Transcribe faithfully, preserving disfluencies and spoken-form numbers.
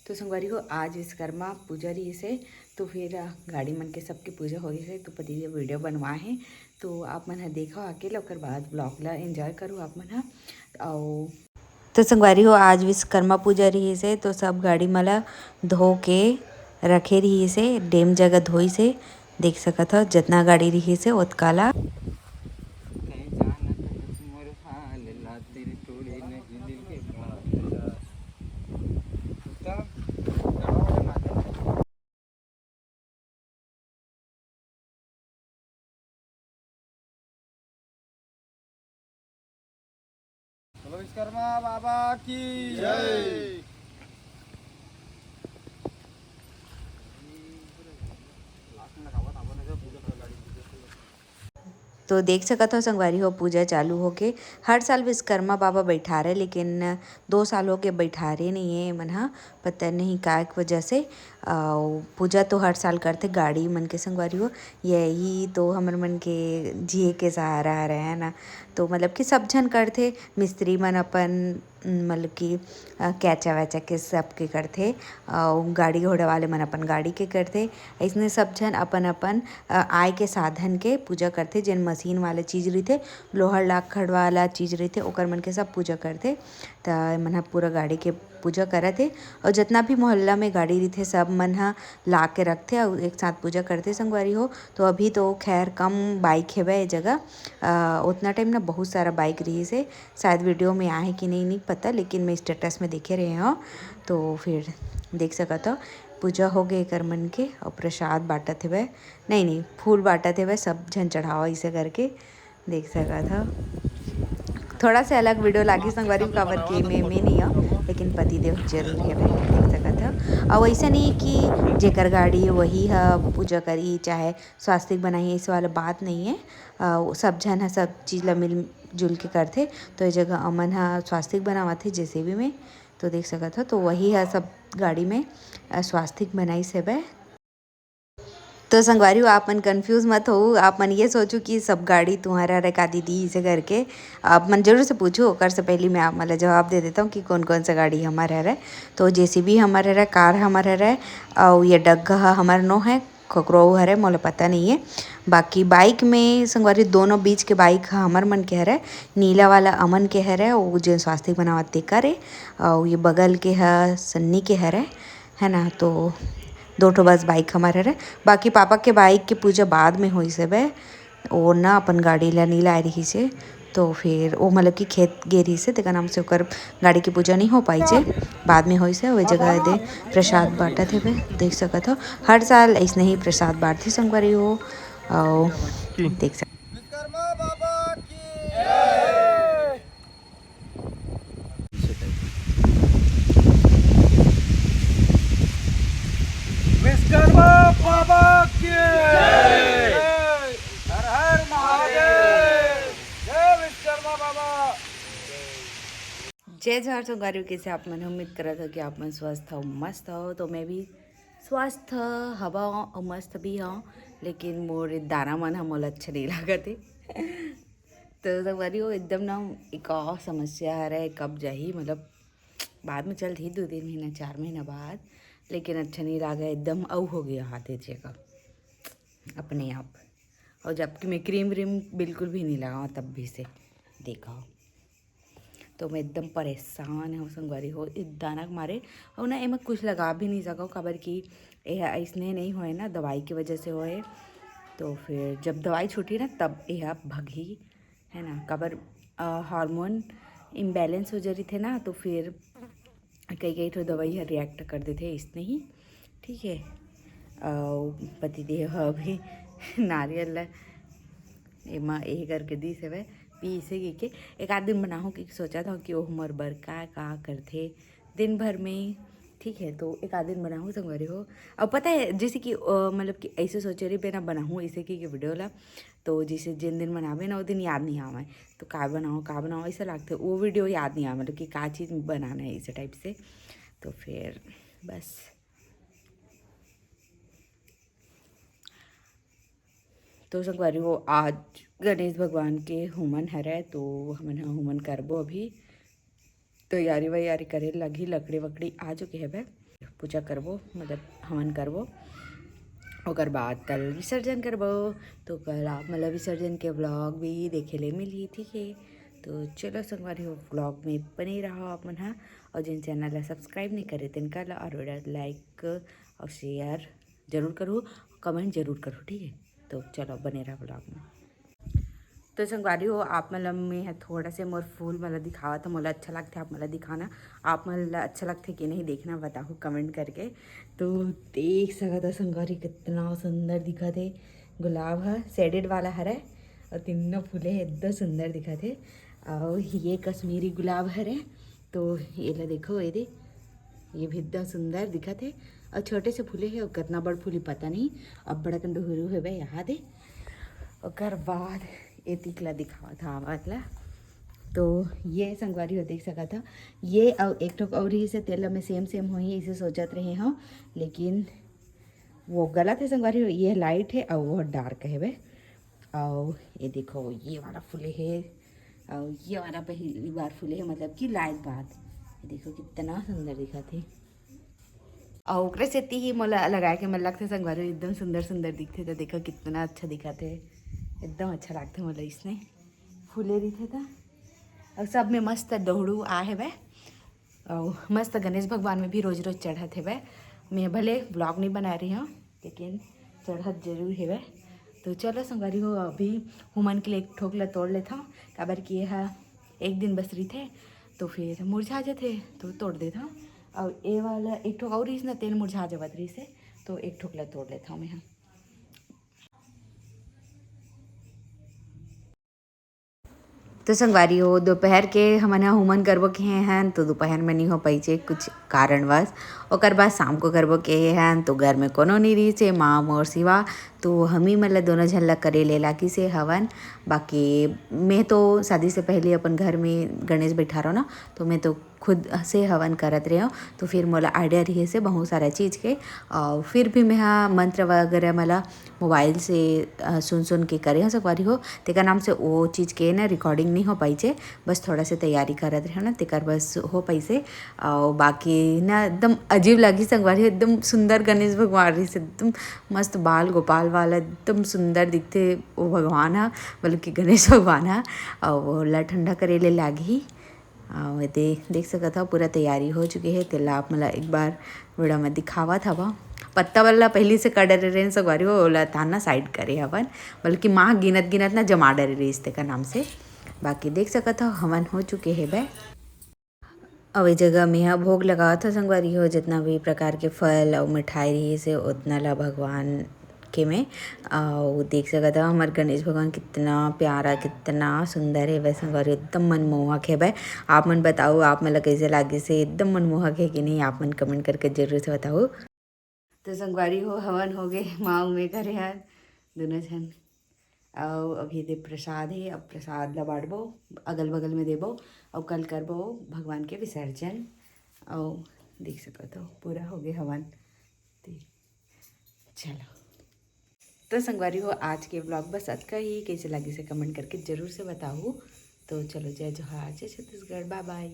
तो संगवारी हो, आज विश्वकर्मा पूजा रहिस हे, तो फिर, अ, गाड़ी मन के सबके पूजा होइस हे, तो पति जी वीडियो बनवाए हे, तो आप मन ह देखो आके ल, ओकर बाद ब्लॉग ला एंजॉय करो आप मन ह। अउ तो संगवारी हो, आज विश्वकर्मा पूजा रहिस हे, तो सब गाड़ी मन ला धो के रखे रहिस हे, डेम जगह धोइस हे। देख सकत हो, जतना गाड़ी रहिस हे, ओतका ला। बोलो विश्वकर्मा बाबा की जय। तो देख सकत हो संगवारी हो, पूजा चालू होके हर साल विश्वकर्मा बाबा बैठारे, लेकिन दो साल होके बैठारे नहीं है मन ह। पता नहीं का के वजह से। अउ पूजा तो हर साल करथे गाड़ी मन के संगवारी हो, यही तो हमर मन के जिए के सहारा हरे, है ना। तो मतलब कि सब झन करथे, मिस्त्री मन अपन, मतलब कि, अ, कैचा वैचा के सबके करथे, अउ गाड़ी घोड़ा वाले मन अपन गाड़ी के करथे। अइसने सब झन अपन अपन, अ, आय के साधन के पूजा करथे। जेन मशीन वाला चीज रहिथे, लोहा लाखड़ वाला चीज रहिथे, ओकर मन के सब पूजा करथे। त ए मन ह पूरा गाड़ी के पूजा करत हे, अउ जतना भी मोहल्ला में गाड़ी रहिथे, सब मन ह ला के रखथे अउ एक साथ पूजा करथे संगवारी हो। तो अभी तो खैर कम बाइक हेवय ए जगह, अ, ओतना टाइम ना बहुत सारा बाइक रहिस हे, शायद वीडियो में आहे कि नहीं, नहीं पता, लेकिन मैं स्टेटस में देखे रहे हव। तो फिर देख सकत हो, पूजा हो गए एकर मन के, अउ प्रसाद बांटत हेवय, नहीं, नहीं, फूल बांटत हेवय, सब झन चढ़ावा इसे करके। देख सकत हो, थोड़ा सा अलग वीडियो लागी संगवारी, काबर के मैं, मैं नहीं हूँ, लेकिन पति देव जरूर है भाई। देख सकत हो, अउ ऐसा नहीं कि जेकर गाड़ी वही ह पूजा करी, चाहे स्वास्तिक बनाई, ऐसे वाला बात नहीं है। अ, सब झन ह सब चीज ला मिलजुल के करथे। तो ये जगह अमन ह स्वास्तिक बनावत हे जेसीबी में, तो देख सकत हो, तो वही ह सब गाड़ी में, अ, स्वास्तिक बनाइस हेबे। तो संगवारी हो, आप मन कंफ्यूज मत हो, आप मन ये सोचो कि सब गाड़ी तुम्हारा हरे का दीदी, इसे करके आप मन जरूर से पूछो। ओकर से पहले मैं आप मन ला जवाब दे देता हूँ कि कौन कौन सा गाड़ी हमार हरे। तो जेसीबी हमार हरे, कार हमार हरे, अउ ये डग्गा ह हमार नो है, ककरो अउ हरे, मोला पता नहीं है। बाकी बाइक में संगवारी, दोनों बीच के बाइक ह हमर मन के हरे, नीला वाला अमन के हरे, वो जेन स्वास्तिक बनावत तेकर ए, अउ ये बगल के ह सन्नी के हरे, है ना। तो दो ठो बस बाइक हमार हरे, बाकी पापा के बाइक के पूजा बाद में होइस हेबे। वो ना अपन गाड़ी ला नी लाए रहिस हे, तो फिर वो मतलब कि खेत गे रहिस हे, तेकर नाम से ओकर गाड़ी के पूजा नहीं हो पाइस हे। बाद में होइस हे, वो जगह दे प्रसाद बांटत हेबे, देख सकत हो। हर साल ऐसने ही प्रसाद बांटथे संगवारी हो, अउ देख सक- विश्वकर्मा बाबा की जय। विश्वकर्मा बाबा की जय। हर हर महादेव। जय विश्वकर्मा बाबा। जय जोहार संगवारी हो, कैसे आप मन? उम्मीद करत हो कि आप मन स्वस्थ हो, मस्त हो। तो मैं भी स्वस्थ हवा अउ मस्त भी हव, लेकिन मोर दाना मन ह मोला अच्छा नहीं लागत हे। तो संगवारी हो, एकदम ना एक और समस्या हरे, कब जाही, मतलब बाद में चलही दो तीन महीना, चार महीना बाद, लेकिन अच्छा नहीं लागे, एकदम अउ हो गया हाथ ए जगह अपने आप। और जबकि मैं क्रीम व्रीम बिल्कुल भी नहीं लगाऊँ तब भी से, देखो। तो मैं एकदम परेशान हूँ संगवारी हो, एक दाना के मारे। और ना एमा कुछ लगा भी नहीं सको, काबर कि यह ऐसने नहीं होए ना, दवाई की वजह से होए। तो फिर जब दवाई छूटी ना, तब यह भगही, है ना, काबर, अ, हार्मोन इम्बैलेंस हो जा रही थे ना, तो फिर कई कई ठो दवाई हर रिएक्ट कर देथे इसने ही, ठीक है। अउ पतिदेव ह अभी नारियल ला एमा एह करके दिस हवय, पीसे के, के एक आध दिन बनाहूँ कि सोचत हव कि ओह मोर बर का का करथे दिन भर में, ठीक है। तो एक आध दिन बनाहूँ संगवारी हो। अब पता है, जैसे कि, अ, मतलब कि ऐसे सोचे रही बिना बनाहूँ ऐसे कि, कि वीडियो ला, तो जैसे जिन दिन बनावे ना, वो दिन याद नहीं आवे, तो का बनाओ, का बनाओ, ऐसा लगता है, वो वीडियो याद नहीं आवे, मतलब कि का चीज़ बनाना है, इस टाइप से। तो फिर बस। तो संगवारी हो, आज गणेश भगवान के होमन हरय, तो हमन ह होमन करबो अभी। तैयारी वैयारी करे लगही, लकड़ी वकड़ी आ चुके हवे, पूजा करबो, मतलब हवन करबो, ओकर बाद कल विसर्जन करबो। तो कल आप मन ला विसर्जन के व्लॉग भी देखे ले मिलही, ठीक है। तो चलो संगवारी हो, व्लॉग में बने रहो आप मन हा, और जिन चैनल ला सब्सक्राइब नहीं करे तेन कर ला, और वीडियो लाइक और शेयर जरूर करो, कमेंट जरूर करो, ठीक है। तो चलो बने रहो व्लॉग में। तो संगवारी हो, आप मन ला मैं ह थोड़ा से मोर फूल मन ला दिखावत हव, मोला अच्छा लगथे आप मन ला दिखाना। आप मन ला अच्छा लगथे कि नहीं, देखना, बताहू कमेंट करके। तो देख सकत हो संगवारी, कितना सुंदर दिखत हे। गुलाब ह शेडेड वाला हरे और तीनों फूले हे, एकदम सुंदर दिखत हे। और ये कश्मीरी गुलाब हरे, तो ये ला देखो, ये दे, ये भी एकदम सुंदर दिखत हे। और छोटे से फूले हे, और कितना बड़ फूली पता नहीं, अब बड़ा कन डुहरू हेबे यहाँ दे। ओकर बाद एतिक ला दिखावत हव आवत ला। तो ये संगवारी हो देख सकत हव, ये अउ एक ठोक अउ रहिस हे, तेला मैं सेम सेम होही इसे सोचत रहे हव, लेकिन वो गलत हे संगवारी हो, ये लाइट हे अउ वो डार्क हेबे। अउ ये देखो, ये वाला फूले हे, अउ ये वाला पहली बार फूले हे, मतलब कि लाइट बाद। ये देखो कितना सुंदर दिखत हे। अउ ओकरे सेती ही मोला लगाए के मन लगथे संगवारी, एकदम सुंदर सुंदर दिखथे। तो देखो कितना अच्छा दिखत हे, एकदम अच्छा लगथे मोला इसने फूले रहिथे त। अउ सब में मस्त डोहड़ू आ हेबे, अउ मस्त गणेश भगवान में भी रोज रोज चढ़त हेबे। मैं भले व्लॉग नहीं बना रही हूँ, लेकिन चढ़त जरूर हेबे। तो चलो संगवारी हो, अभी हुमन के लिए एक ठोक ला तोड़ लेथव, काबर कि ये ह एक दिन बस रहिथे, तो फिर मुरझा जथे, तो तोड़ देथव। अउ ये वाला एक ठोक अउ रहिस ना, तेन मुरझा जवत रहिस हे, तो एक ठोक ला तोड़ लेथव मैं ह। तो संगवारी हो, दोपहर के हमन ह हुमन करबो कहे हन, तो दोपहर में नहीं हो पाइचे कुछ कारणवश। ओकर बाद शाम को करबो कहे हन, तो घर में कोनो नहीं रहिसे, माँ मोर सिवा। तो हमी मन ला दोनों झन ला करे ले लागिसे हवन। बाकी मैं तो शादी से पहले अपन घर में गणेश बैठा रहो ना, तो मैं तो खुद से हवन करत रहे हो। तो फिर मोला आइडिया रहिसे बहुत सारा चीज़ के, और फिर भी मैं ह मंत्र वगैरह मला मोबाइल से, अ, सुन सुन के करे हो संगवारी हो। तेकर नाम से वो चीज़ के ना रिकॉर्डिंग नहीं हो पाइचे, बस थोड़ा से तैयारी करत रहे ना, तेकर बस हो पाइसे। और बाकी ना एकदम अजीब लगी संगवारी हो, एकदम सुंदर गणेश भगवान रहिस, एकदम मस्त बाल गोपाल वाला, एकदम सुंदर दिखथे वो भगवान ह, मतलब कि गणेश भगवान ह। और वो ला ठंडा करे ले लागही। अउ एदे देख सकत हव, पूरा तैयारी हो चुके हे। तेला आप मन ला एक बार वीडियो में दिखावत हव। पत्ता वाला पहली से कर डरे रहेन संगवारी हो, ओला ताना साइड करे हवन, बल्कि माँ गिनत गिनत ना जमा डरे रहिस तेकर नाम से। बाकी देख सकत हव, हवन हो चुके हेबे। अउ ए जगह मेहा भोग लगावत हव संगवारी हो, जितना भी प्रकार के फल अउ मिठाई रहिस हे, ओतना ला भगवान के में। अउ देख सकत हव, हमर गणेश भगवान कितना प्यारा, कितना सुंदर हेवय संगवारी, एकदम मनमोहक हेवय। आप मन बताओ, आप मन ला कइसे लागिस हे? एकदम मनमोहक हे कि नहीं? आप मन कमेंट करके जरूर से बताओ। तो संगवारी हो, हवन हो गे, माँ में करे हन दोनों झन। अउ अभी दे प्रसाद हे, अब प्रसाद ला बांटबो, अगल बगल में देबो, अउ कल करबो भगवान के विसर्जन। अउ देख सकत हो, पूरा हो गे हवन। ते चलो, तो संगवारी हो, आज के व्लॉग बस अतका ही। कइसे लागिस हे कमेंट करके जरूर से बताहू। तो चलो, जय जोहार, जय छत्तीसगढ़, बाय बाय।